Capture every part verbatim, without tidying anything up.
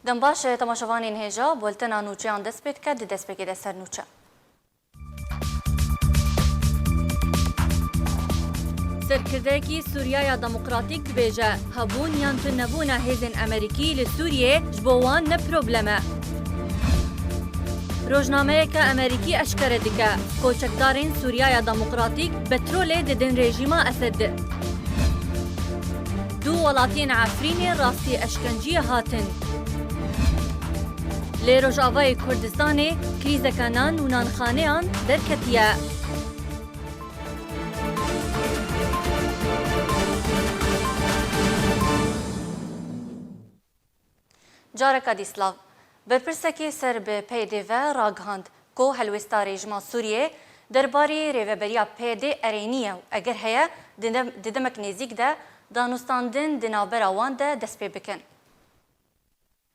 Dem baş, temaşevanên hêja, bultena nûçeyan dest pê dike, di destpêkê de ser nûçe. Serkirdeyekî Sûriyaya Demokratîk dibêje, hebûn yan tunebûna hêzên Amerîkî li Sûriyê ji bo wan ne problem e. Rojnameyeke Amerîkî eşkere dike, koçekdarên Sûriyaya Demokratîk petrolê didin rejîma Esed. Du welatiyên Efrînê rastî eşkenciyê hatin. Li Rojavayê Kurdistanê krîzeke nan û nanxaneyan derketiye. Careka dî silav. Berpirsekî ser bi P Y D ve ragihand ku helwêsta rejîma Sûriyê derbarî rêveberiya P Y D erênî ye û eger heye, di dem-, di demek nêzîk de danûstandin di navbera wan de dest pê bikin.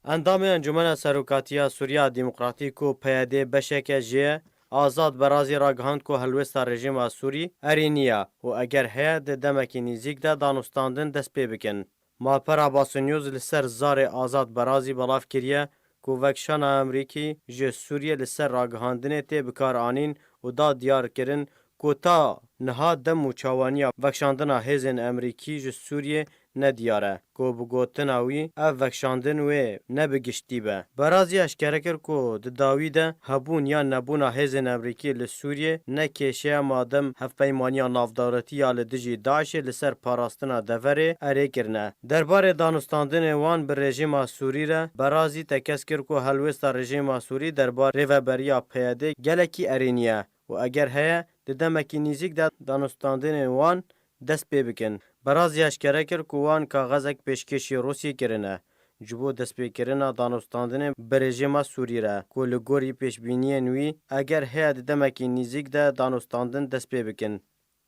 Endamê Encûmena Serokatiya Sûriya Demokratîk û P Y D beşeke jê ye, Azad Berazî ragihand ku helwêsta rejîma Sûrî erênî ye û eger heye di demekî nêzîk de danûstandin dest pê bikin. Malpera Basî News li ser zarê Azad Berazî belav kiriye ku vekişana Amerîkî ji Sûriyê li ser ragihandinê tê bikaranîn û da diyarkirin ku ta niha dem û çawaniya vekişandina hêzên Amerîkî ji Sûriyê nediyar e, ku bi gotina wî ev vekişandin wê ne bi giştî be. Berazî eşkere kir ku di dawî de hebûn yan nebûna hêzên Amerîkî li Sûriyê ne kêşe ye madem Hevpeymaniya Navdewletî ya li dijî DAIŞê li ser parastina deverê erê kirine. Derbarê danûstandinê wan bi rejîma Sûrî re, Berazî tekez kir ku helwêsta rejîma Sûrî derbarê rêveberiya P Y D gelekî erênî ye û eger heye, di demekî nîzîk de danûstandinên wan dest pê bikin. Berazî eşkere kir ku wan kaxezek pêşkêşî Rûsiyê kirine ji bo destpêkirina danûstandinê bi rejîma Sûrî re ku li gorî pêşbîniyên wî eger heye di demekî nîzîk de danûstandin dest pê bikin.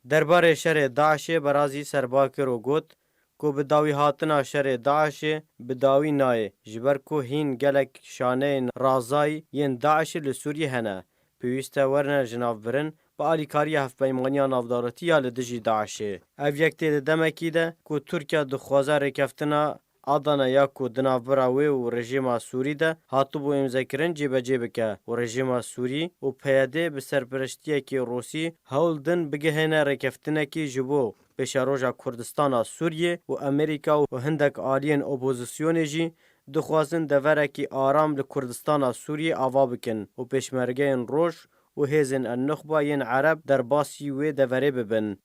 Derbarê şerê DAIŞê Berazî serba kir û got ku bi dawî hatina şerê DAIŞê bi dawî nayê, ji ber ku hîn gelek şaneyên razayî yên DAIŞê li Sûriyê hene, pêwîst e werine jinavbirin bi alîkariya Hevpeymaniya Navdewletî ya li dijî DAIŞê. Ev yek tê di demekî de ku Tirkiye dixwaze rêkeftina Adana ya ku di navbera wê û rejîma Sûrî de hatibû îmzekirin cêbecê bike û rejîma Sûrî û P Y D bi serpereştiyekî Rûsî hewl din bigihêne rêkeftinekî ji bo pêşeroja Kurdistana Sûriyê û Amerîka û hindek aliyên opozisyonê jî dixwazin deverekî aram li Kurdistana Sûriyê ava bikin û pêşmergeyên roj û hêzên El-Nuxba yên Ereb derbasî wê deverê bibin.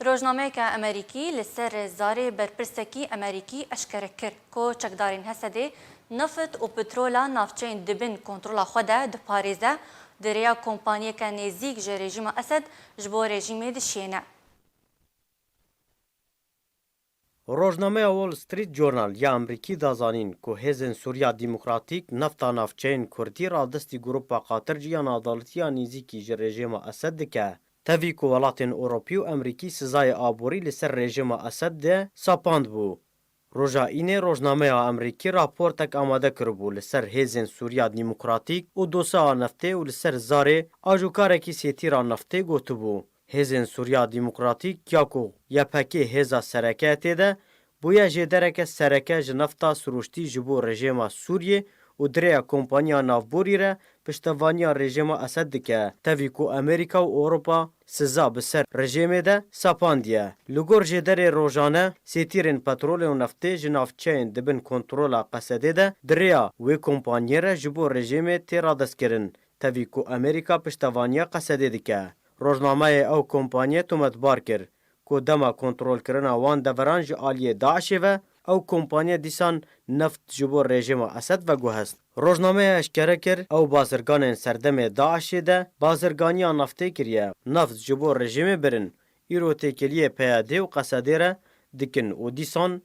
Rojnameyeke Amerîkî li ser zarê berpirsekî Amerîkî eşkere kir ku çekdarên Hesedê neft û petrola navçeyên di bin kontrola xwe de diparêze, di rêya kompanyeke nêzîk ji rejîma Esed ji bo rejîmê dişiyêne. Rojnameya Wall Street Journal ya Amerîkî da zanîn ku hêzên Sûriya Demokratîk nefta navçeyên Kurdî radestî Grupa Qatircî ya Navdewletî ya Nêzîkî ji rejîma Esed dike. Tevî ku welatên Ewropî û Amerîkî sizayê aborî li ser rejîma Esed de sapandbû. Roja Înê rojnameya Amerîkî raportek amade kiribû li ser hêzên Sûriya Demokratîk û doseya neftê û li ser zarê ajokarekî sêtîra neftê gotibû, Hêzên Sûriya Demokratîk ya ku Y P G hêza sereke ye tê de, bûye jêdereke sereke ji nefta sirûştî ji bo rejêma Sûriyê û di rêya kompaniya navborî re piştevaniya rejêma Esed dike, tevî ku Amerîka û Ewropa siza bi ser rejêmê de sepandiye. Li gor jêderê rojane, sêtîrên petrolê û neftê ji navçeyên di bin kontrola Qesedê de di rêya wê kompaniyê re ji bo rejêmê tê radestkirin, tevî ku Amerîka piştevaniya Qesedê dike. Rojnameyê ew kompaniyê tometbar kir ku dema kontrolkirina wan deveran ji aliyê DAIŞê ve, ew kompaniye dîsan neft ji bo rejîma Esed veguhest. Rojnameya eşkere kir, ew bazirganên serdemê DAIŞê de bazirganiya neftê kiriye, neft ji bo rejîmê birin, îro têkiliyê P Y D û Qesedê re dikin û dîsan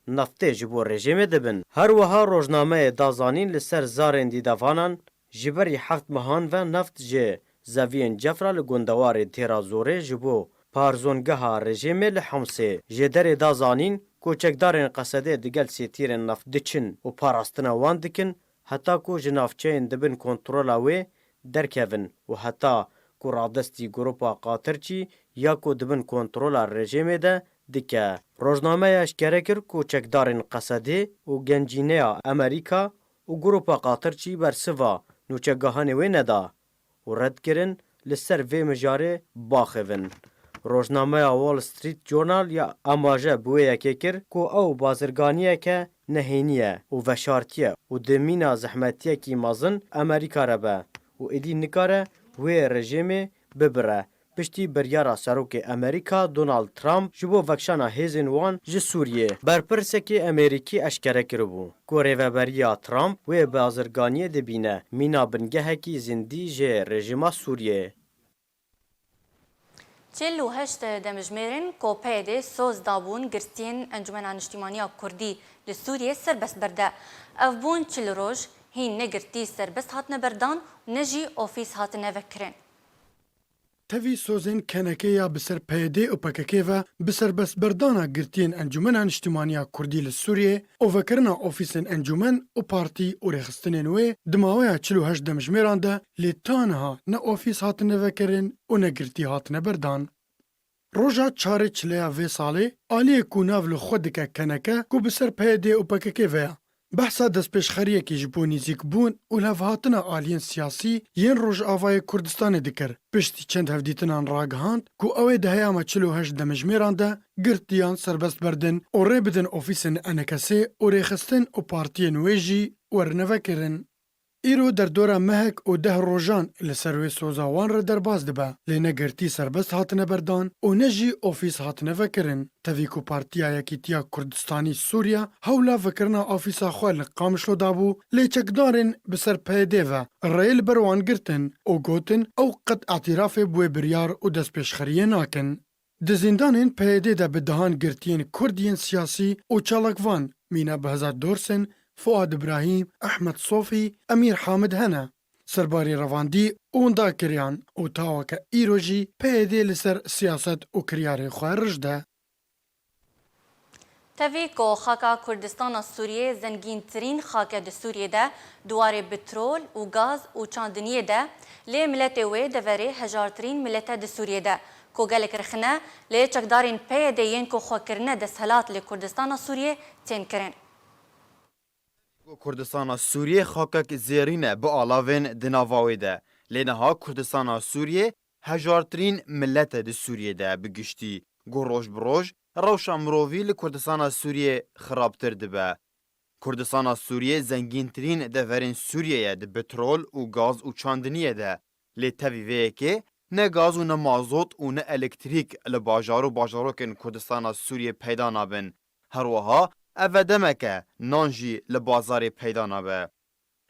neftê ji bo rejîmê dibin. Her wiha rojnameyê da zanîn li ser zarên dîdevanan, ji berî heft mehan ve neft ji zeviyên Cefra li gundewarê Dêra Zorê ji bo parzongeha rejîmê li Hemsê. Jêderê da zanîn ku çekdarên Qesedê digel sêtîrên neft diçin û parastina wan dikin, heta ku ji navçeyên di bin kontrola wê derkevin û heta ku radestî grupa Qatirçî ya ku di bin kontrola rejîmê de dike. Rojnameya eşkere kir ku çekdarên Qesedê û Gencîneya Amerîka û Grupa Qatir jî bersiva nûçegahanê wê neda û red kirin li ser vê mijarê biaxivin. Rojnameya Wall Street Journal ya amaje bi wê yekê kir ku ew bazirganiyeke nehênî ye û veşartî ye û di mîna zehmetiyekî mezin Amerîka re be û êdî nikare wê rejîmê bibire. Piştî biryara Serokê Amerîka Donald Trump ji bo vekişana hêzên wan ji Sûriyê, berpirsekî Amerîkî eşkere kiribû ku rêveberiya Trump wê bazirganiyê dibîne mîna bingehekî zindî ji rejîma Sûriyê. Çil û heşt demjimêrên ku P Y D soz dabûn girtiyên Encûmena Niştîmaniya Kurdî li Sûriyê serbest berde. Ev bûn çil roj, hîn ne girtî serbest hatine berdan û ne jî ofîs hatine vekirin. Tevî sozên K N K ya bi ser P Y D û P K K ve bi serbestberdana girtiyên Encûmena Niştîmaniya Kurdî li Sûriyê û vekirina ofîsên encûmen û partî û rêxistinên wê di maweya çil û heşt demjimêran de lê ta niha ne ofîs hatine vekirin û ne girtî hatine berdan. Roja çarê çileya vê salê, aliyê ku nav li xwe dike K N K ku bi ser P Y D û P K K ve ye, behsa destpêşxeriyekê ji bo nêzîkbûn û levhatina aliyên siyasî yên Rojavayê Kurdistanê dikir. Piştî çend hevdîtinan ragihand ku ew ê di heyama çil û heşt demjimêran de girtiyan serbest berdin û rê bidin ofîsên E N K S ê û rêxistin û partiyên wê jî werine vekirin. Îro derdora mehek û deh rojan li ser wê soza wan re derbas dibe, lê ne girtî serbest hatine berdan û ne jî ofîs hatine vekirin. Tevî ku Partiya Yekîtiya Kurdistanî Sûriya hewla vekirina ofîsa xwe li Qamişlo dabû, lê çekdarên bi ser P Y D ve rê li ber wan girtin û gotin ew qet îtirafê bi wê biryar û destpêşxeriyê nakin. Di zîndanên P Y D de bi dehan girtiyên Kurd yên siyasî û çalakvan mîna Behzad Dorsin, Fuad Ibrahîm, Ehmed Sofî, Emîr Hamid hene. Serbarî revandî û windakiriyan û taweke îro jî P Y D li ser siyaset û kiryarên xwe rij de. Tevî ku xaka Kurdistana Sûriyê zengîntirîn xak e di Sûriyê de, di warê petrol û gaz û çandiniyê de, lê miletê wê deverê hejartirîn milet e di Sûriyê de, ku gelek rexne lê çekdarên P Y D yên ku xwe kirine desthilat li Kurdistana Sûriyê tên kirin. Ku Kurdistana Sûriyê xakek zêrîn e bi alavên di nava wê de, lê niha Kurdistana Sûriyê hejartirîn milet e di Sûriyê de bi giştî, ku roj bi roj rewşa mirovî li Kurdistana Sûriyê xirabtir dibe. Kurdistana Sûriyê zengîntirîn deverên Sûriyê ye di petrol û gaz û çandiniyê de. Lê tevî vê yekê ne gaz û ne mazot û ne elektrîk li bajar û bajarokên Kurdistana Sûriyê peyda nabin. Her wiha ev e demek e nan jî li bazarê peyda nabe.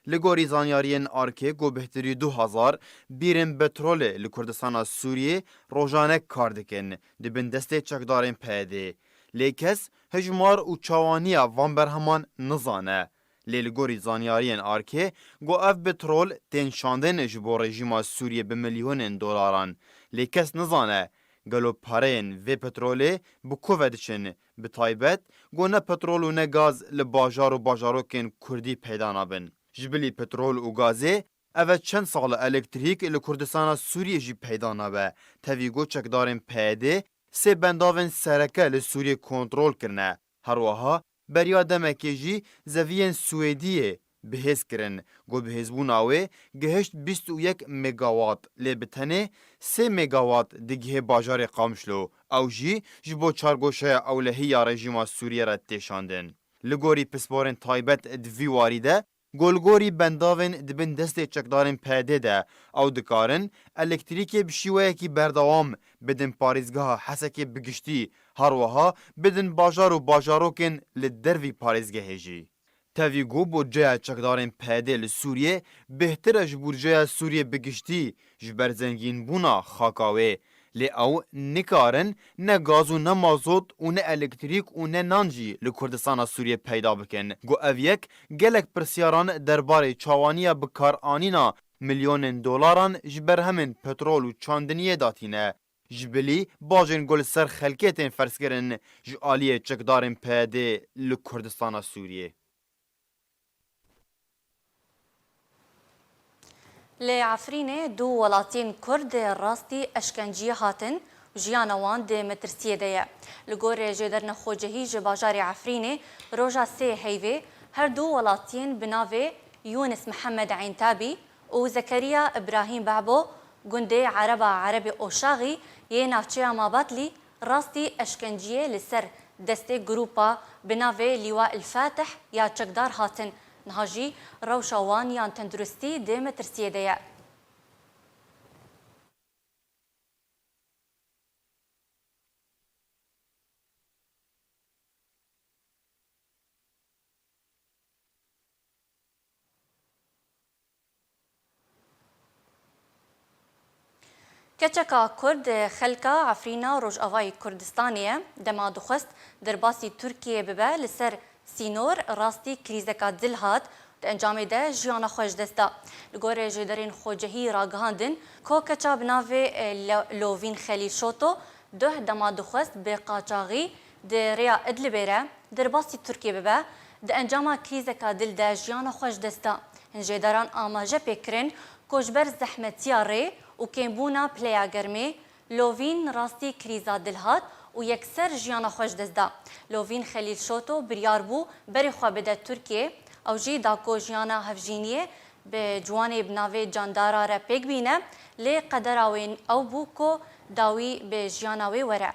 Li gorî zanyariyên arkê ku bêhtirî du hezar bîrên petrolê li Kurdistana Sûriyê rojane kar dikin di bin destê çekdarên P Y D. Lê kes hejmar û çawaniya van berheman nizane. Lê li gorî zanyariyên arkê, ku ev petrol tên şandin ji bo rejîma Sûriyê bi milyonên dolaran. Lê kes nizane, gelo pareyên vê petrolê bi ku ve diçin, bi taybet, ku ne petrol û ne gaz li bajar û bajarokên Kurdî peyda nabin. Ji bilî petrol û gazê, ev e çend sal e elektrîk li Kurdistana Sûriyê jî peyda nabe. Tevî ku çekdarên P Y D sê bendavên sereke li Sûriyê kontrol kirine. Her wiha beriya demekê jî zeviyên Swêdiyê bihêz kirin. Ku bihêzbûna wê gihişt bîst û yek megawat, lê bi tenê sê megawat digihê bajarê Qamişlo. Ew jî ji bo çargoşeya ewlehî ya rejîma Sûriyê re tê şandin. Li gorî pisporên taybet di vî warî de, ku li gorî bendavên di bin destê çekdarên P Y D de, ew dikarin elektrîkê bi şîweyekî berdewam bidin parêzgeha Hesekê bi giştî, her wiha bidin bajar û bajarokên li dervî parêzgehê jî. Tevî ku budceya çekdarên P Y D li Sûriyê bêhtir e ji budceya Sûriyê bi giştî ji ber zengînbûna xaka wê. Lê ew nikarin ne gaz û ne mazot û ne elektrîk û ne nan jî li Kurdistana Sûriyê peyda bikin. Ku ev yek gelek pirsyaran derbarê çawaniya bikaranîna milyonên dolaran ji berhemên petrol û çandiniyê datîne. Ji bilî bajên ku li ser xelkê tên ferzkirin ji aliyê çekdarên P Y D li Kurdistana Sûriyê. Li Efrînê du welatiyên Kurd rastî eşkenciyê hatin jiyana wan di metirsiyê de ye. Li gorî jêderên xwecihî ji bajarê Efrînê roja sê heyvê her du welatiyên bi navê Yûnis Mihemed Eyntabî û Zekeriya Îbrahîm Behbo gundê Ereba Erebê Oşaxî yê navçeya Mabatlî rastî eşkenciyê li ser destê grûpa bi navê Lîwa El Fatih ya çekdar hatin. Niha jî rewşa wan yan tenduristî di metirsiyê de ye. Keçeka Kurd xelka Efrîna Rojavayê Kurdistanê ye. Dema dixwest derbasî Tirkiyeyê bibe, li ser sînor rastî krîzeka dil hat, di encamê de jiyana xwe ji dest da. Li gorî jêderên xwecihî ragihandin ku keça bi navê, e, Lo-, Lovîn Xelîl Şoto duh dema dixwest bi qaçaxî di rêya Idlibê re derbasî Tirkiyê bibe, di encama krîzeka dil de jiyana xwe ji dest da. Hin jêderan amaje pê kirin ku ji ber zehmetiya rê û kêmbûna pileya germê, Lovîn rastî krîza dil hat û yekser jiyana xwe ji dest da. Lovîn Xelîl Şoto biryar bû berê xwe bide Tirkiyê. Ew jî da ku jiyana hevjîniyê bi ciwanê bi navê Candara re pêk bîne, lê qedera wê ew bû ku dawî bi jiyana wê were.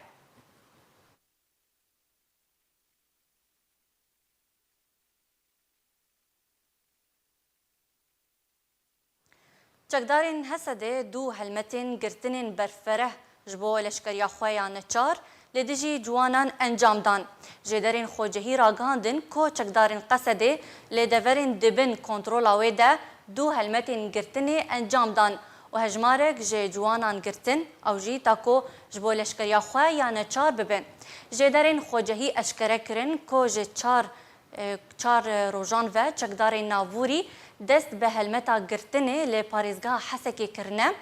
Çekdarên Hesedê du helmetên girtinên berfereh ji bo leşkeriya xwe ya neçar li dijî ciwanan encam dan. Jêderên xwecihî ragihandin ku çekdarên Qesedê li deverên dibin kontrola wê de du helmetên girtinê encam dan û hejmarek ji ciwanan girtin, ew jî ta ku ji bo leşkeriya xwe ya neçar bibin. Jêderên xwecihî eşkere kirin ku ji çar e, çar rojan ve çekdarên navûrî dest bi helmeta girtinê li parêzgeha Hesekê kirine.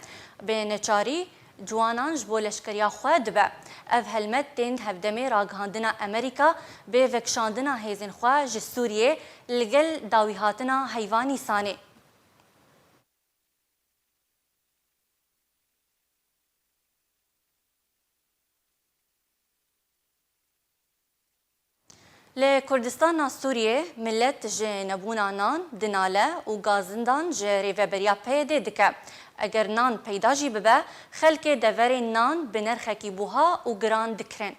Bi neçarî ciwanan ji bo leşkeriya xwe dibe. Ev helmet tên hevdemê ragihandina Amerîka bi vekişandina hêzên xwe ji Sûriyê li gel dawîhatina heyva Nîsanê. Li Kurdistana Sûriyê milet ji nebûna nan dinale û gazindan ji rêveberiya P Y D dike. Eger nan peyda jî bibe, xelkê deverên nan bi nirxekî buha û giran dikirin.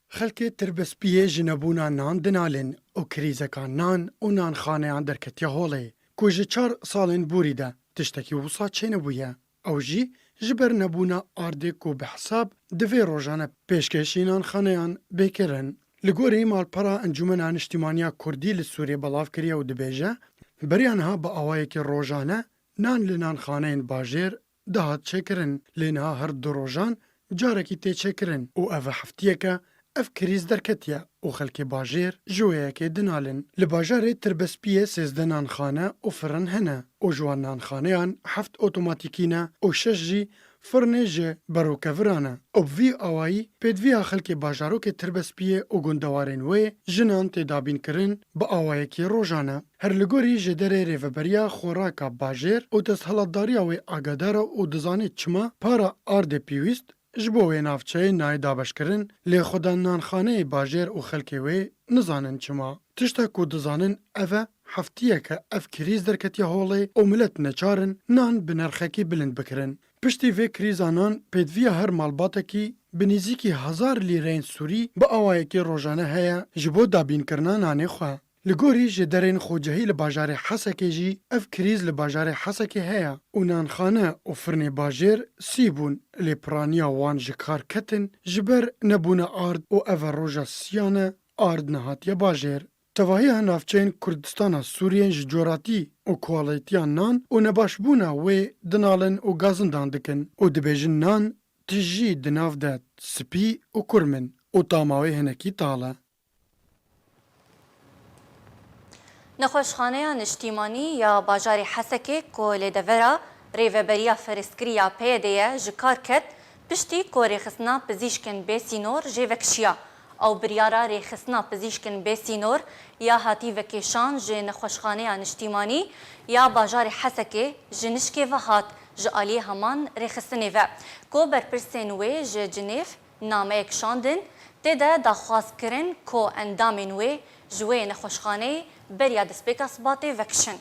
Xelkê Tirbespiyê ji nebûna nan dinalin û krîzeka nan û nanxaneyan derketiye holê, ku ji çar salên borî de tiştekî wisa çênebûye. Ew jî ji ber nebûna ardê ku bi hesab divê rojane pêşkêşî nanxaneyan bê kirin. Li gorî malpera Encûmena Niştîmaniya Kurdî li Sûriyê belav kiriye û dibêje, beriya niha bi awayekî rojane nan li nanxaneyên bajêr dihat çêkirin, lê niha her du rojan carekî tê çêkirin û ev e heftiyeke ev krîz derketiye û xelkê bajêr ji wê yekê dinalin. Li bajarê Tirbespiyê sêzdeh nanxane û firin hene û ji wan nanxaneyan heft otomatîkî ne û şeş jî firnê ji berokeviran e û bi vî awayî pêdiviya xelkê bajarokê Tirbespiyê û gundewarên wê ji nan tê dabînkirin bi awayekî rojane. Her li gorî jêderê rêveberiya xoraka bajêr û desthilatdariya wê agadar e û dizanê çima para ardê pêwîst ji bo wê navçeyê nayê dabeşkirin, lê xweda nanxaneyê bajêr û xelkê wê nizanin çima. Tişta ku dizanin ev e, heftiyeke ev krîz derketiye holê û milet neçar in nan bi nirxekî bilind bikirin. Piştî vê krîza nan pêdiviya her malbatekî bi nêzîkî hezar lîreyên sûrî bi awayekî rojane heye ji bo dabînkirina nanê xwe. Li gorî jêderên xwecihî li bajarê Hesekê jî ev krîz li bajarê Hesekê heye û nanxane û firnê bajêr sî bûn, lê piraniya wan ji kar ketin ji ber nebûna ard û ev e roja siyan e ard nehatiye bajêr. Tevahiya navçeyên Kurdistana Sûriyê ji coratî û kualîtiya nan û nebaşbûna wê dinalin û gazindan dikin û dibêjin nan tijî di nav de spî û kurm in û tama wê hinekî tal e. Nexweşxaneya Niştîmanî ya bajarê Hesekê ku li devera rêveberiya ferezkirî ya P Y D'ê ye ji kar ket, piştî ku rêxistina pizîşkên bê sînor jê vekişiya. Ew biryara rêxistina pizîşkên bê sînor ya hatî vekêşan ji Nexweşxaneya Niştîmanî ya bajarê Hesekê ji nişkê ve hat, ji aliyê heman rêxistinê ve, ku berpirsên wê ji Cinêv nameyek şandin, tê de daxwaz kirin ku endamên wê ji wê nexweşxaneyê beriya destpêka Sibatê vekişin.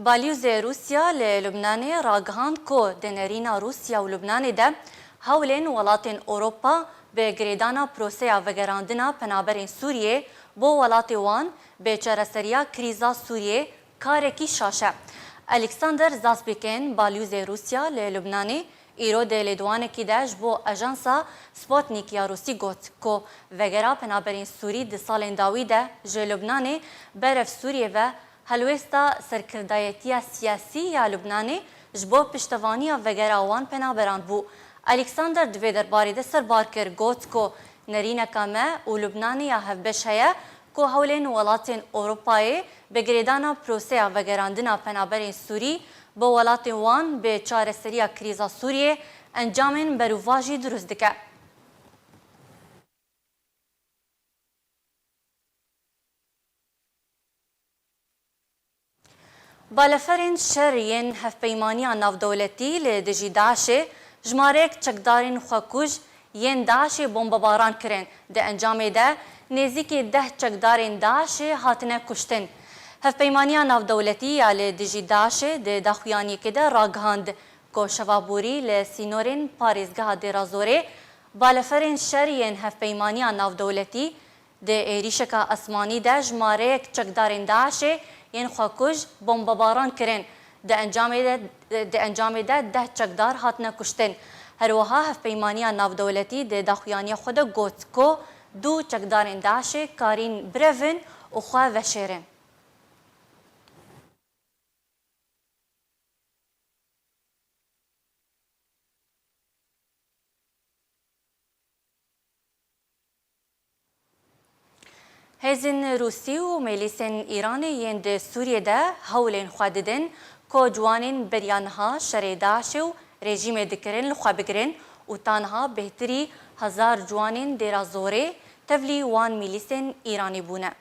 Balyozê Rûsya li Lubnanê ragihand ku di nerîna Rûsya û Lubnanê de hewlên welatên Ewropa bi girêdana proseya vegerandina penaberên Sûriyê bo welatê wan bi çareseriya krîza Sûriyê karekî şaş e. Alexander Zasbikên, balyozê Rûsya li Lubnanê, îro di lêdwanekî de ji bo ajansa Sputnik ya Rûsî got ku vegera penaberên Sûrî di salên dawî de ji Lubnanê berev Sûriyê ve helwêsta serkirdayetiya siyasî ya Lubnanê ji bo piştevaniya vegera wan penaberan bû. Alexander di vê derbarê de serbar kir, got ku nerîneka me û Lubnanê ya hevbeş heye ku hewlên welatên Ewropayê bi girêdana proseya vegerandina penaberên Sûrî bo welatên wan bi çareseriya krîza Sûriyê encamên berûvajî dirust dike. Baleferên şer yên Hevpeymaniya Navdewletî li dijî DAIŞê jimareyek çekdarên xwekuj yên DAIŞê bombebaran kirin. Di encamê de nêzîkî deh çekdarên DAIŞê hatine kuştin. Hevpeymaniya Navdewletî ya li dijî DAIŞê di daxuyaniyekê de ragihand ku şeva borî li sînorên parêzgeha Dêra Zorê baleferên şer yên Hevpeymaniya Navdewletî di êrîşeka esmanî de jimareyek çekdarên DAIŞê yên xwekuj bombebaran kirin. Di encamê de, di encamê de deh çekdar hatine kuştin. Her wiha Hevpeymaniya Navdewletî di daxuyaniya xwe de got ku du çekdarên DAIŞê karîn birevin û xwe veşêrin. Hêzên Rûsî û milîsên Îranê yên di Sûriyê de hewlên xwe didin ku ciwanên beriya niha şerê DAIŞê û rejîmê dikirin li xwe bigirin û ta niha bêhtirî hezar ciwanên Dêra Zorê tevlî wan milîsên Îranê bûne.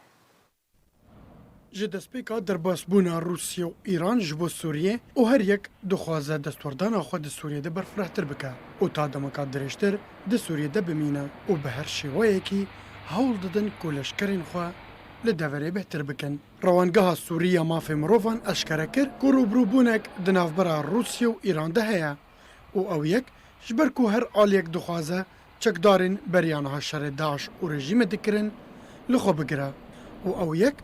Ji destpêka derbasbûna Rûsya û Îran ji bo Sûriyê û her yek dixwaze destwerdana xwe di Sûriyê de berfirehtir bike û ta demeka dirêjtir di Sûriyê de bimîne û bi her şêweyekî hewl didin ku leşkerên xwe li deverê bêhtir bikin. Rewangeha Sûrî ya Mafê Mirovan eşkere kir ku rûbirûbûnek di navbera Rûsya û Îran de heye û ew yek ji ber ku her aliyek dixwaze çekdarên beriya niha şerê DAIŞ û rejîmê dikirin li xwe bigire û ew yek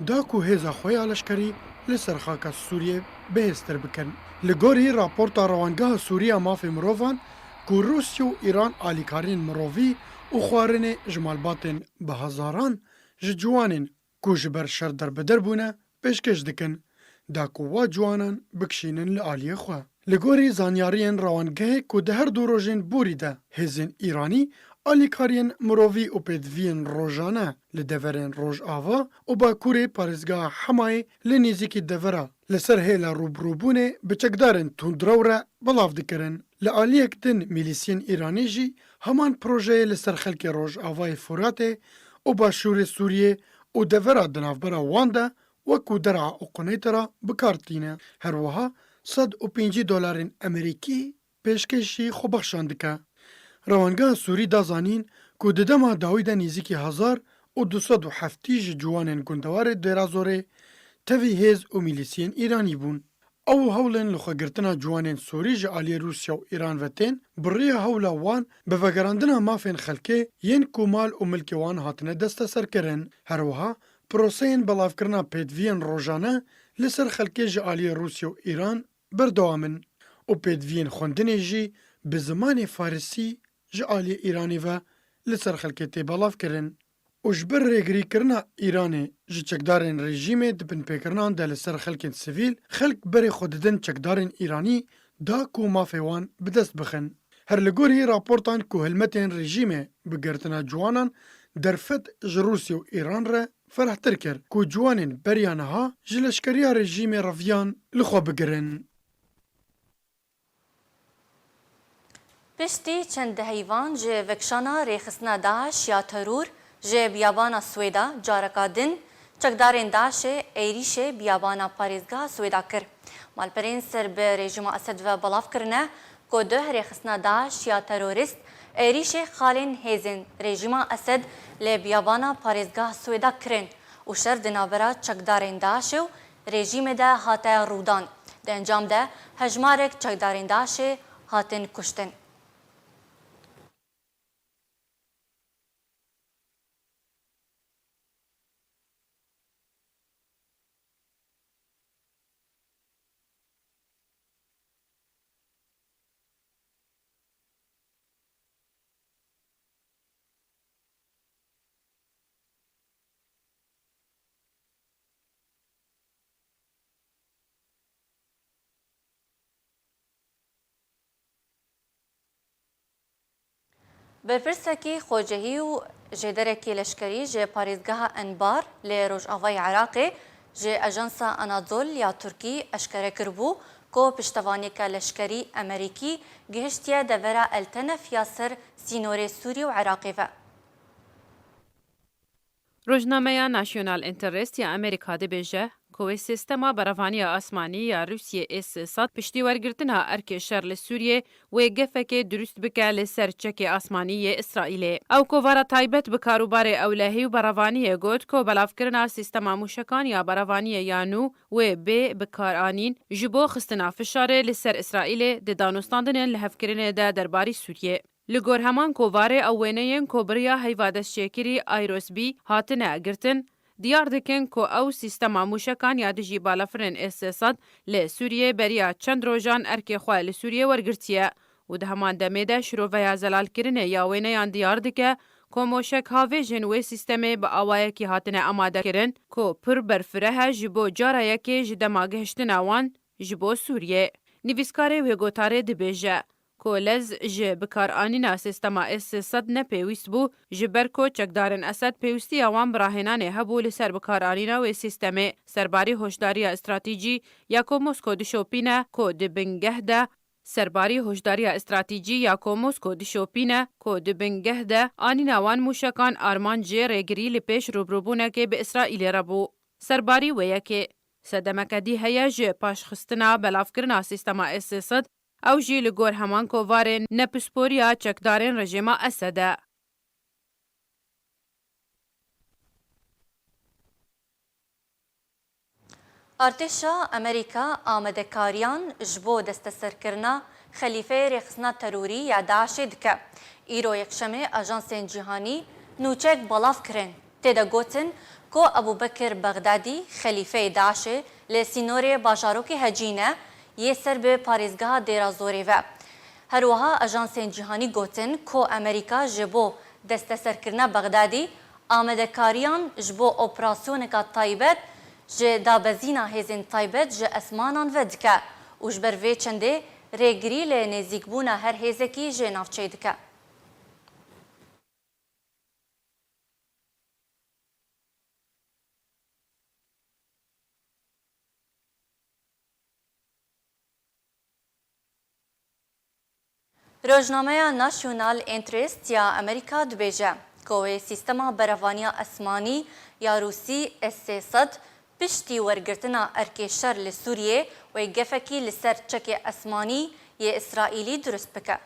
da ku hêza xwe ya leşkerî li ser xaka Sûriyê bihêztir bikin. Li gorî raporta Rewangeha Sûrî ya Mafê Mirovan ku Rûsya û Îran alîkariyên mirovî û xwarinê ji malbatên bi hezaran ji ciwanên ku ji ber şer derbider bûne, pêşkêş dikin, da ku wa ciwanan bikişînin li aliyê xwe. Li gorî zanyariyên rewangehê ku di her du rojên borî de hêzên Îranî alîkariyên mirovî û pêdiviyên rojane li deverên Rojava û Bakurê parêzgeha Hemayê li nêzîkî devera li ser hêla rûbirûbûnê bi çekdarên tundrew re belav dikirin. Li aliyek din mîlîsiyên Îranî jî heman projeyê li ser xelkê Rojavayê Furatê û Başûrê Sûriyê û devera di navbera wan de wekû der'a û quneytera bi kar tîne. Her wiha sed û pêncî dolarên Amerîkî pêşkêşî xwebexşan dike. Rewangeha Sûrî da zanîn ku di dema dawî de nêzîkî hezar û du sed û heftî ji ciwanên gundewarê Dêra Zorê tevî hêz û mîlîsiyên Îranî bûn. Ew hewlên lixwegirtina ciwanên Sûrî ji aliyê Rûsya û Îran ve tên, bi riya hewla wan bi vegerandina mafên xelkê yên ku mal û milkê wan hatine desteserkirin. Her wiha proseyên belavkirina pêdiviyên rojane li ser xelkê ji aliyê Rûsya û Îran berdewam in û pêdiviyên xwendinê jî bi zimanê farisî ji aliyê Îranê ve li ser xelkê tê belavkirin. Û ji ber rêgirîkirina Îranê ji çekdarên rejîmê di binpêkirinan de li ser xelkên sivîl, xelk berê xwe didin çekdarên Îranî da ku mafê wan bi dest bixin. Her li gorî raportan ku hilmetên rejîmê bi girtina ciwanan derfet ji Rûsya û Îran re ferehtir kir ku ciwanên beriya niha ji leşkeriya rejîmê reviyan li xwe bigirin. Piştî çend deheyvan ji vekişana rêxistina DAIŞ ya teror ji biyabana Swêda, careka din çekdarên DAIŞê êrîşê biyabana parêzgeha Swêda kir. Malperên ser bi rejîma Esed ve belav kirine ku duh rêxistina DAIŞ ya terorîst êrîşê xalên hêzên rejîma Esed li biyabana parêzgeha Swêda kirin û şer di navbera çekdarên DAIŞê û rejîmê de hate rûdan. Di encam de hejmarek çekdarên DAIŞê hatin kuştin. Berpirsekî xwecihî û jêderekî leşkerî ji parêzgeha Enbar li rojavayê Iraqê ji Ajansa Anadol ya Tirkî eşkere kiribû ku piştevaniyeke leşkerî Emerîkî gihiştiye devera El Tenef ya ser sînorê Sûriyê û Iraqê ve. Rojnameya National Interest ya Amerîka dibêje ku wê sîstema berevaniya asmanî ya Rûsiyê S sed piştî wergirtina erkê şer li Sûriyê wê gefekê dirust bike li ser çekê asmanî yê Îsraîlê. Ew kovara taybet bi karûbarê ewlehî û berevaniyê got ku belavkirina sîstema mûşekan ya berevaniyê ya nû wê bê bikaranîn ji bo xistina fişarê li ser Îsraîlê di danûstandinên lihevkirinê de derbarî Sûriyê. Li gor heman kovarê ew wêneyên ku bi riya heyva destçêkirî Aerosbî hatine girtin, diyar dikin ku ew sîstema mûşekan ya dijî balafirên S sê sed li Sûriyê beriya çend rojan erkê xwe li Sûriyê wergirtiye û di heman demê de şiroveya zelalkirinê ya wêneyan diyar dike ku moşekhavêjên wê sîstemê bi awayekî hatine amadekirin ku pir berfireh e ji bo cara yekê ji dema gihiştina wan ji bo Sûriyê. Nivîskarê wê gotarê dibêje, ku lez ji bikaranîna sîstema S sê sed ne pêwîst bû, ji ber ku çekdarên Esed pêwîstiya wan bi rahênanê hebû li ser bikaranîna wê sîstemê. Serbarî hoşdariya stratejî ya ku Mosko dişopîne ku di bingeh de, serbarî hoşdariya stratejî ya ku Mosko dişopîne ku di bingeh de anîna wan mûşekan armanc jê rêgirî li pêş rûbirûbûnekê bi Îsraîlê re bû. Serbarî wê yekê sedemeke dî heye ji paşxistina belavkirina sîstema S sê sed. Ew jî li gor heman kovarê nepisporiya çekdarên rejîma Esed e. Artêşa Amerîka amadekariyan ji bo desteserkirina xelîfeyê rêxistina terorî ya DAIŞê dike. Îro yekşemê ajansên cîhanî nûçeyek belav kirin. Tê de gotin ku Ebûbekir Bexdadî, xelîfeyê DAIŞê, li sînorê bajarokê Hecîne yê ser bi parêzgeha Dêra Zorê ve. Her wiha ajansên cîhanî gotin ku Amerîka ji bo desteserkirina Bexdadî amadekariyan ji bo operasyoneka taybet ji dabezîna hêzên taybet ji esmanan ve dike û ji ber vê çendê rêgirî li nêzîkbûna her hêzekî ji navçeyê dike. Rojnameya National Interest ya Amerîka dibêje ku wê sîstema berevaniya esmanî ya Rûsî S sê sed piştî wergirtina erkê şer li Sûriyê wê gefekî li ser çekê esmanî yê Îsraîlî dirust bike.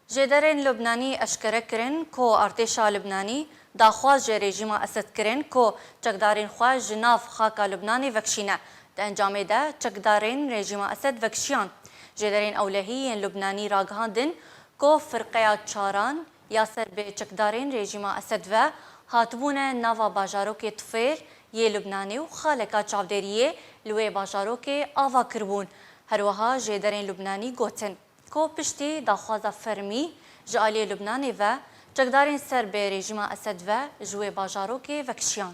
Jêderên Lubnanî eşkere kirin ku artêşa Lubnanî daxwaz ji rejîma Esed kirin ku çekdarên xwe ji nav xaka Lubnanê vekişîne. Di encamê de çekdarên rejîma Esed vekişiyan. Jêderên ewlehî yên Lubnanî ragihandin ku firqeya çaran ya ser bi çekdarên rejîma Esed ve hatibûne nava bajarokê Tifêr yê Lubnanê û xaleka çavdêriyê li wê bajarokê ava kiribûn. Her wiha jêderên Lubnanî gotin ku piştî daxwaza fermî ji aliyê Lubnanê ve, çekdarên ser bi rejîma Esed ve ji wê bajarokê vekişiyan.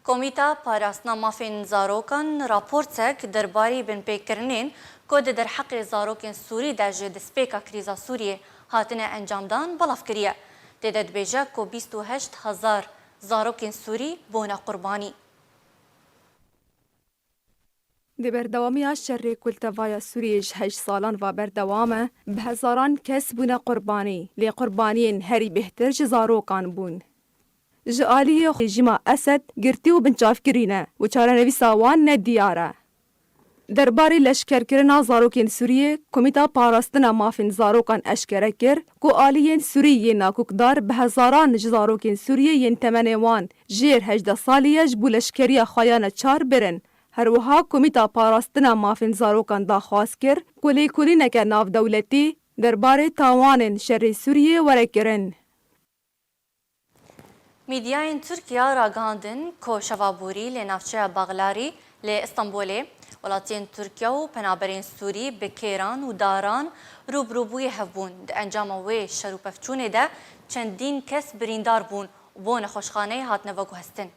Komîta Parastina Mafên Zarokan raportek derbarî binpêkirinên ku di derheqê zarokên Sûrî de ji destpêka krîza Sûriyê hatine encamdan belav kiriye. Tê de dibêje ku bîst û heşt hezar zarokên Sûrî bûne qurbanî. Di berdewamiya şerê ku li tevaya Sûriyê ji heşt salan ve berdewam e, bi hezaran kes bûne qurbanî, lê qurbaniyên herî bêhtir ji zarokan bûn. Ji aliyê rejîma Esed girtî û binçavkirî ne û çarenivîsa wan ne diyar e. Derbarê leşkerkirina zarokên Sûriyê, Komîta Parastina Mafên Zarokan eşkere kir ku aliyên Sûrî yên nakokdar bi hezaran ji zarokên Sûriyê yên temenê wan jêr hejdeh salî ye ji bo leşkeriya xwe ya neçar birin. Her wiha Komîta Parastina Mafên Zarokan daxwaz kir ku lêkolîneke navdewletî derbarê tawanên şerê Sûriyê were kirin. Mîdyayên Tirkiye ragihandin ku şeva borî li navçeya Baxlarî li Stenbolê welatiyên Tirkiye û penaberên Sûrî bi kêran û daran rûbirûbûyî hev bûn. Di encama wê şer û pevçûnê de çendîn kes birîndar bûn û bo nexweşxaneyê hatine veguhestin.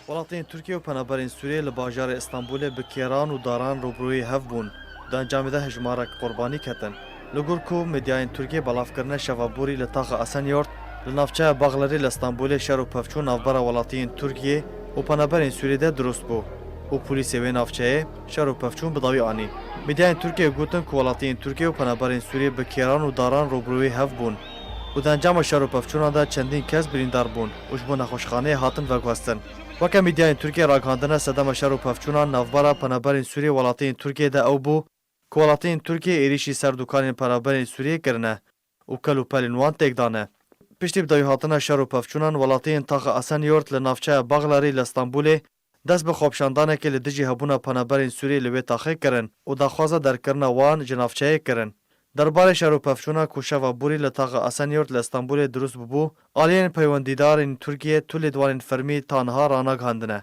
Welatiyên Tirkiye û penaberên Sûriyê li bajarê Stenbolê bi kêran û daran rûbirûyî hev bûn. Di encamê de hejmarek qurbanî ketin. Li gor ku medyayên Tirkiyê belav kirine, şeva borî li taxa Esenyurt, li navçeya Baxlerî li Stenbolê şer û pevçûn navbera welatiyên Tirkiyê û penaberên Sûriyê de dirust bû û polîsê wê navçeyê şer û pevçûn bi dawî anî. Medyayên Tirkiyê gotin ku welatiyên Tirkiyê û penaberên Sûriyê bi kêran û daran rûbirûyî hev bûn û di encama şer û pevçûnan de çendîn kes birîndar bûn û ji bo nexweşxaneyê hatin veguhestin. Weke medyayên Tirkiyê ragihandine, sedema şer û pevçûnan navbera penaberên Sûriyê welatiyên Tirkiyê de ew bû ku welatiyên Tirkiyê êrîşî ser dûkanên penaberên Sûriyê kirine û kel û pelên wan têk dane. Piştî bi dawî hatina şer û pevçûnan, welatiyên taxa Esenyurt li navçeya Baxlarî li Stenbolê dest bi xwepişandanekê li dijî hebûna penaberên Sûriyê li wê taxê kirin û daxwaza derkirina wan ji navçeyê kirin. Derbarê şer û pevçûna ku şeva borî li taxa Esenyurt li Stenbolê dirust bûbû, aliyên peywendîdarên Tirkiyê tu lêdwanên fermî ta niha ranagihandine.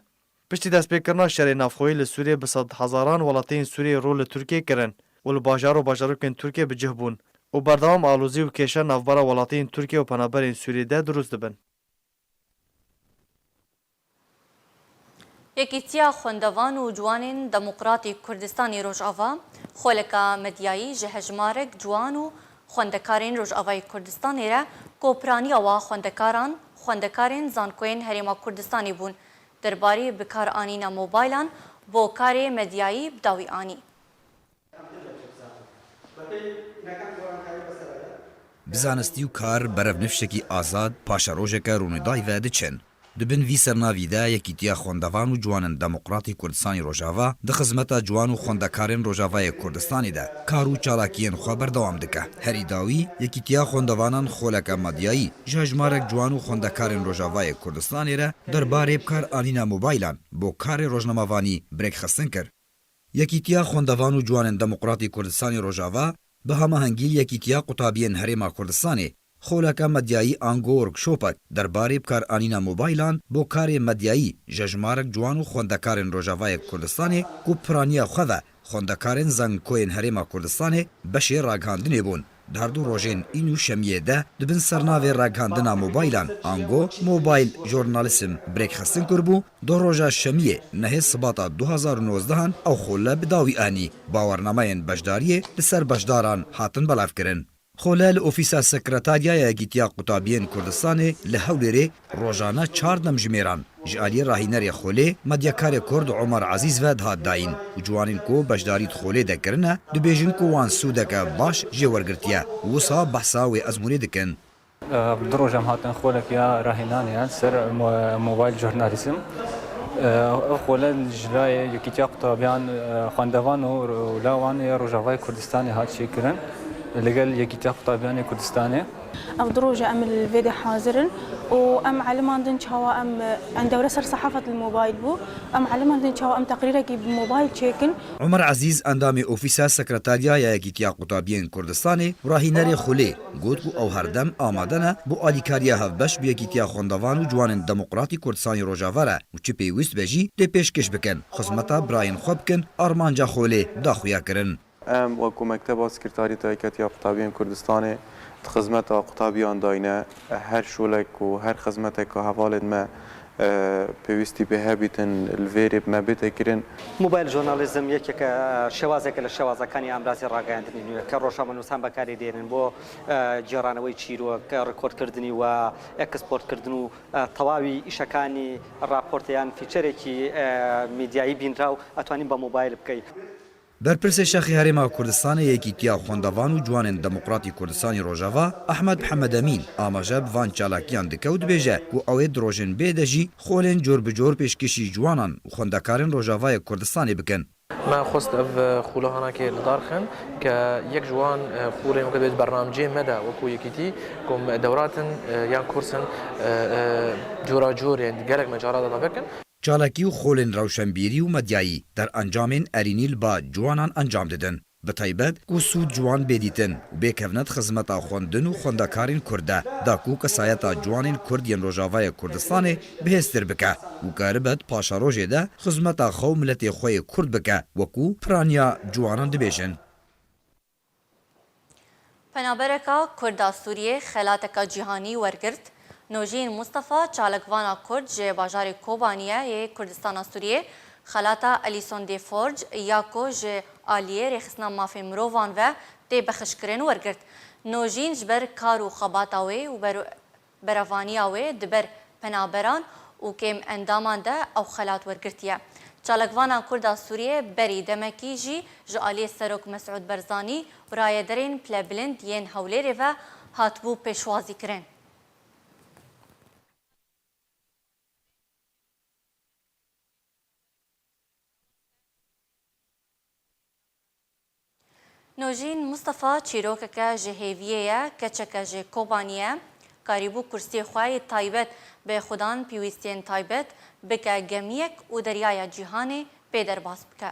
Piştî destpêkirina şerê navxweyî li Sûriyê bi sedhezaran welatiyên Sûriyê rû li Tirkiyê kirin û li bajar û bajarokên Tirkiyê bi cih bûn û berdewam alozî û kêşe navbera welatiyên Tirkiyê û penaberên Sûriyê de dirust dibin. Yekîtiya Xwendevan û Ciwanên Demokratîk Kurdistanê Rojava, xoleka medyayî ji hejmarek ciwan û xwendekarên Rojavayê Kurdistanê re ku piraniya wa xwendekaran, xwendekarên zankoyên Herêma Kurdistanê bûn, derbarê bikaranîna mobaylan bo karê medyayî bi dawî anî. Bi zanistî û kar berev nifşekî azad paşerojeke rûnîdayî ve diçin. Di bin vî sernavî de Yekîtiya Xwendevan û Ciwanên Demokratîk Kurdistanî Rojava di xizmeta ciwan û xwendekarên Rojavayê Kurdistanê de kar û çalakiyên xwe berdewam dike. Herî dawî, Yekîtiya Xwendevanan xoleke medyayî ji hejmarek ciwan û xwendekarên Rojavayê Kurdistanê re derbarê bikaranîna mobaylan bo karê rojnamevanî bi rêkxistin kir. Yekîtiya Xwendevan û Ciwanên Demokratîk Kurdistanê Rojava bi hemahengî li Yekîtiya Qutabiyên Herêma Kurdistanê xoleke medyayî ango workshopek derbarê bikaranîna mobaylan bo karê medyayî ji hejmarek ciwan û xwendekarên Rojavayê Kurdistanê ku piraniya xwe ve xwendekarên zankoyên Herêma Kurdistanê beşê ragihandinê bûn. Di her du rojên În û Şemiyê de di bin sernavê ragihandina mobaylan, ango Mobile Journalism bi rêkxistin kiribû, di roja Şemiyê nehê Sibata du hezar û nozdehan ew xole bi dawî anî. Bawernameyên beşdariyê li ser beşdaran hatin belavkirin. Xole li Ofîsa Sekretariyaya Yekîtiya Qutabiyên Kurdistanê li Hewlêrê rojane çar demjimêran ji aliyê rahînerê xolê, medyakarê Kurd Omer Ezîz ve dihat dayîn û ciwanên ku beşdarî di xolê de kirine, dibêjin ku wan sûdeke baş jê wergirtiye û wisa behsa wê ezmûnê dikin. Ev du roj em hatin xolek ya rahînanê ya ser mo-, mobile journalism. Ev xole ji layê Yekîtiya Qutabiyan, xwendevan û lawan ya Rojavayê Kurdistanê hat çêkirin, li gel Yekîtiya Qutabiyanê Kurdistanê. Ev du roj e em li vê de hazir in û em elimandin çawa em, em dewre ser sehafet li mobayl bû, em elimandin çawa em teqrîrekî bi mobayl çêkin. Omer Ezîz, endamê Ofîsa Sekretariyaya Yekîtiya Qutabiyên Kurdistanê û rahînerê xolê, got ku ew herdem amade ne bo alîkariya hevbeş bi Yekîtiya Xwendevan û Ciwanên Demokratîk Kurdistanê Rojava re û çi pêwîst be jî dê pêşkêş bikin, xizmeta birayên xwe bikin, armanca xolê da xuya kirin. Em wek ku Mekteba Sekretariyeta Yekîtiya Qutabiyên Kurdistanê di xizmeta qutabiyan dayne, her şolek û her xizmetek ku hevalên me پێویستی بێ هەبیتن لڤێرێ بمە بێتە کرن. موبایل ژۆرنالیزم یەکێکە شێوازێکە لە شێوازەکانی ئامرازی ڕاگەیاندنی نوێ کە ڕۆژنامەنووسان بەکاری دێنن بۆ جێڕانەوەی چیرۆک، ڕکۆردکردنی و ئەکسپۆرتکردن و تەواوی ئیشەکانی ڕاپۆرتە یان فیچەرێکی میدیایی بینراو ئەتوانین بە موبایل بکەی. Berpirsê Şexê Herêma Kurdistanê Yekîtiya Xwendevan û Ciwanên Demokratî Kurdistanî Rojava Ehmed Mihemed Emîn amaje bi van çalakiyan dike û dibêje ku ew ê di rojên bê de jî xolên cor bi cor pêşkêşî ciwanan û xwendekarên Rojavayê Kurdistanê bikin. Me xwest ev xûla hanakê li dar xin ke yek ji wan xûlên weke dibêt bernamcê me de wekû yekîtî ku em dewratin yan kursin cora cor yên gelek me cara de dabekin. Çalakî û xolên rewşenbîrî û medyayî derencamên erînî li ba ciwanan encam didin. Bi taybet ku sûd ciwan bê dîtin û bê kevne di xizmeta xwendin û xwendekarên Kurd de, da ku kesayeta ciwanên Kurd yên Rojavayê Kurdistanê bihêztir bike û karibe di paşerojê de xizmeta xwe û miletê xwe yê Kurd bike, wekû piraniya ciwanan dibêjin. Penabereka Kurd a Sûriyê xelateka cîhanî wergirt. Nojîn Mustafa, çalakvana Kurd ji bajarê Kobaniye yê Kurdistana Sûriyê, xelata Alison de Forge ya ku ji aliyê Rêxistina Mafên Mirovan ve tê bexşkirin wergirt. Nojîn ji ber kar û xebata wê û ber- Berevaniya wê di ber penaberan û kêmendaman de ew xelat wergirtiye. Çalakvana Kurd a Sûriyê berî demekî jî ji aliyê Serok Mesûd Barzanî û rayedarên pilebilind yên Hewlêrê ve hatibû pêşwazîkirin. Nojîn Mustafa çîrokeke ji hêviyê ye, keçeke ji Kobanî ye. Karîbû kursiyê xwe yê taybet bi xudan pêwîstiyên taybet bike gemiyek û deryaya cîhanê pê derbas bike.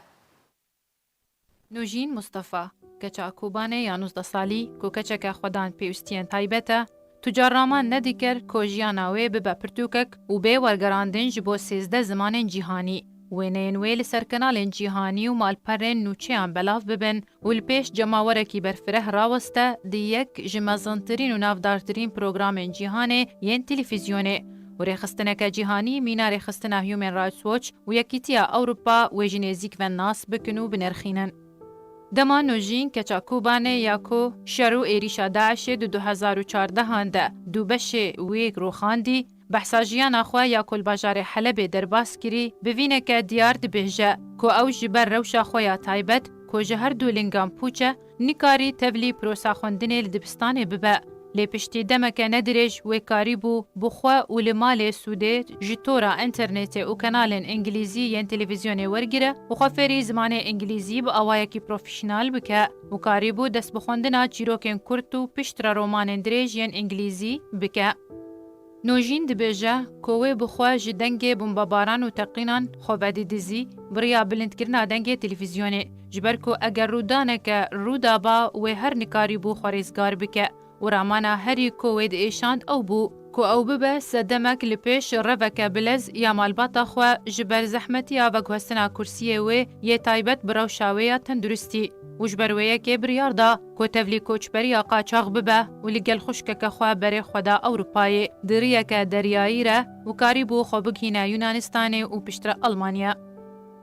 Nojîn Mustafa, keça Kobanê ya nozdeh salî ku keçeke xudan pêwîstiyên taybet e, Tu carna man nedikir ku jiyana wê bibe pirtûkek û bê wergerandin ji bo sêzdeh zimanên cîhanî. Wêneyên wê li ser kanalên cîhanî û malperên nûçeyan belav bibin û li pêş cemawerekî berfireh raweste di yek ji mezintirîn û navdartirîn programên cîhanê yên televîzyonê û rêxistineke cîhanî mîna rêxistina Human Rights Watch û Yekîtiya Ewropa wê ji nêzîk ve nas bikin û binirxînin. Dema Nojîn keça Kobanê ya ku şer û êrîşa DAIŞê di du hezar û çardehan de du beşê wê rûxandî, behsa jiyana xwe ya ku li bajarê Helebê derbas kirî, bi vîneke diyar dibêje ku ew ji ber rewşa xwe ya taybet ku ji her du lingan pûç e, nikarî tevlî pirosa xwendinê li dibistanê bibe. Lê piştî demeke nedirêj wê karîbû bi xwe û li malê sûdê ji tora înternetê û kanalên îngilîzî yên televîzyonê wergire û xwe fêrî zimanê îngilîzî bi awayekî profesyonel bike û karîbû dest bi xwendina çîrokên kurt û piştre romanên dirêj yên îngilîzî bike. Nojîn dibêje ku wê bi xwe ji dengê bombebaran û teqînan xwe vedidizî bi riya bilindkirina dengê televîzyonê, ji ber ku eger rûdaneke rû daba wê her nikarîbû xwe rêzgar bike. û ramana herî ku wê diêşand ew bû, ku ew bibe sedemek li pêş reveke bilez ya malbata xwe ji ber zehmetiya veguhestina kursiyê wê yê taybet bi rewşa wê ya tenduristî û ji ber wê yekê biryar da ku tevlî koçberiya qaçax bibe û li gel xwişkeke xwe berê xwe da Ewropayê di riyeke deryayî re û karîbû xwe bigihîne Yunanistanê û piştre Elmanya.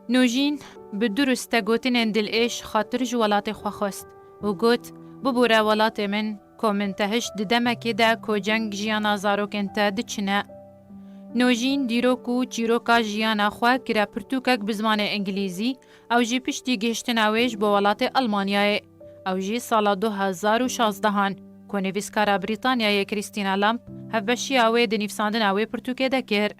Nojîn bi duriste gotinên dilêş xatir ji welatê xwe xwest û got, Bibûre welatê min, ku min te hişt di demekê de ku ceng jiyana zarokên te diçine. Nojîn dîrok û çîroka jiyana xwe kire pirtûkek bi zimanê îngilîzî, ew jî piştî gihiştina wê ji bo welatê Elmanyayê. Ew jî sala du hezar û şazdehan ku nivîskara Brîtanyayê Christina Lamb hevbeşiya wê di nivîsandina wê pirtûkê de kir.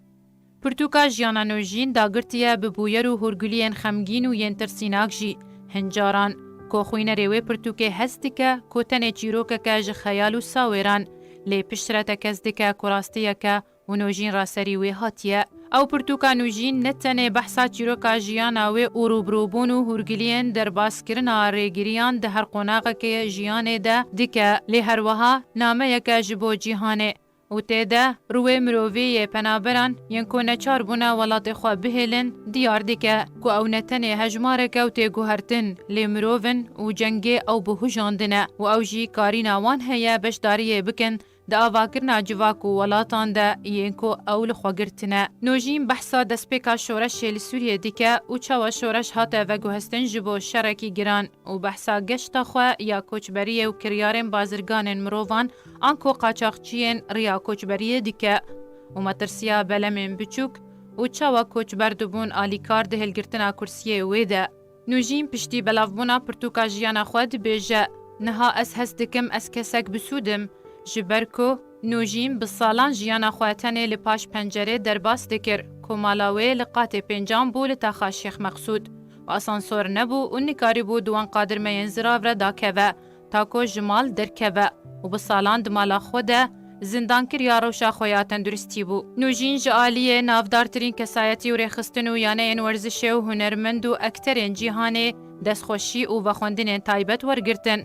Pirtûka Jiyana Nojîn dagirtiye bi bûyer û hûrguliyên xemgîn û yên tirsînak jî. Hin caran, ku xwînerê wê pirtûkê hest dike ku tenê çîrokeke ji xeyal û sawêran, lê piştre tekez dike ku rastiyeke û Nojîn raserî wê hatiye. Ew pirtûka Nojîn ne tenê behsa çîroka jiyana wê û rûbirûbûn û hûrgiliyên derbaskirina rêgiriyan di her qonaxekê jiyanê de dike, lê her wiha nameyeke ji bo cîhanê. û tê de rûyê mirovî yê penaberan yên ku neçar bûne welatê xwe bihêlin, diyar dike ku ew ne tenê hejmarek e û tê guhertin, lê mirov in û cengê ew bihujandine û ew jî karîna wan heye beşdariyê bikin di avakirina civak û welatan de yên ku ew li xwe girtine. Nûjîn behsa destpêka şoreşê li Sûriyê dike û çawa şoreş hate veguhestin ji bo şerekî giran û behsa geşta xwe ya koçberiyê û kiryarên bazirganên mirovan anko qaçaxçiyên riya koçberiyê dike û metirsiya belemên biçûk û çawa koçber dibûn alîkar di hilgirtina kursiyê wê de. Nûjîn piştî belavbûna pirtûka jiyana xwe dibêje, niha ez hest dikim ez kesek bi sûd im, ji ber ku Nûjîn bi salan jiyana xwe tenê li paş pencerê derbas dikir, ku mala wê li qatê pêncan bû li taxa Şêx Meqsûd û asansor nebû û nikarîbû di wan qadirmeyên zirav re dakeve, ta ku ji mal derkeve û bi salan di mala xwe de zindankiriya rewşa xwe ya tenduristî bû. Nûjîn ji aliyê navdartirîn kesayetî û rêxistin û yaneyên werzişê û hunermend û ekterên cîhanê destxweşî û vexwendinên taybet wergirtin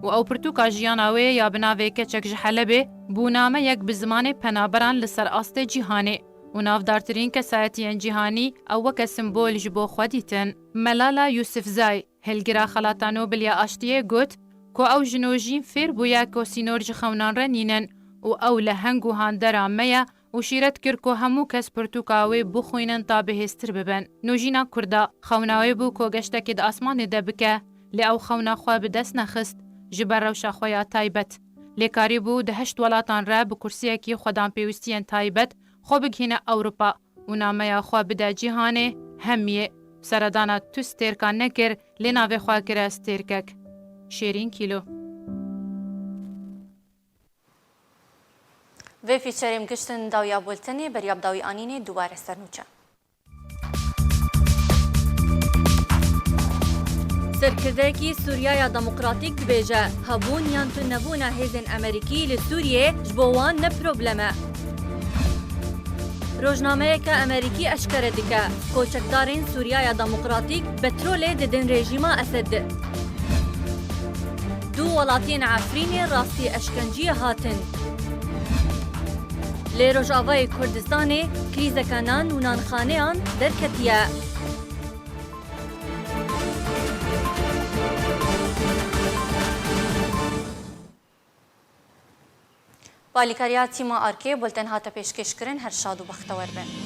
û ew pirtûka jiyana wê ya bi navê Keçek ji Helebê bû nameyek bi zimanê penaberan li ser astê cîhanê û navdartirîn kesayetiyên cîhanî ew weke simbol ji bo xwe dîtin. Melala Yusifzay, hilgira xelata Nobel ya Aştiyê got ku ew ji Nûjîn fêr bûye ku sînor ji xewnan re nînin û ew leheng û handera me ye û şîret kir ku hemû kes pirtûka wê bixwînin ta bihêztir bibin. Nûjîna Kurda, xewna wê bû ku geştekê di asmanê de bike, lê ew xewna xwe bi dest nexist, ji ber rewşa xwe ya taybet. Lê karîbû di heşt welatan re bi kursiyekî xwedanpêwîstiyên taybet xwe bigihîne Ewropa û nameya xwe bide cîhanê hemiyê. Seredana tu stêrka nekir, lê navê xwe kire stêrkek. Şêrîn Kîlo. Vê fîçerê em giştin dawiya bultenê, beriya bi dawî anînê dubare ser nûçe. Serkirdeyekî Sûriyaya Demokratîk dibêje, hebûn yan tunebûna hêzên Amerîkî li Sûriyê ji bo wan ne problem e. Rojnameyeke Amerîkî eşkere dike, koçekdarên Sûriyaya Demokratîk petrolê didin rejîma Esed. Du welatiyên Efrînê rastî eşkenciyê hatin. Li Rojavayê Kurdistanê krîzeke nan û nanxaneyan derketiye. Bi alîkariya tîma Arkê, bulten hate pêşkêşkirin, her şad û bextewer bin.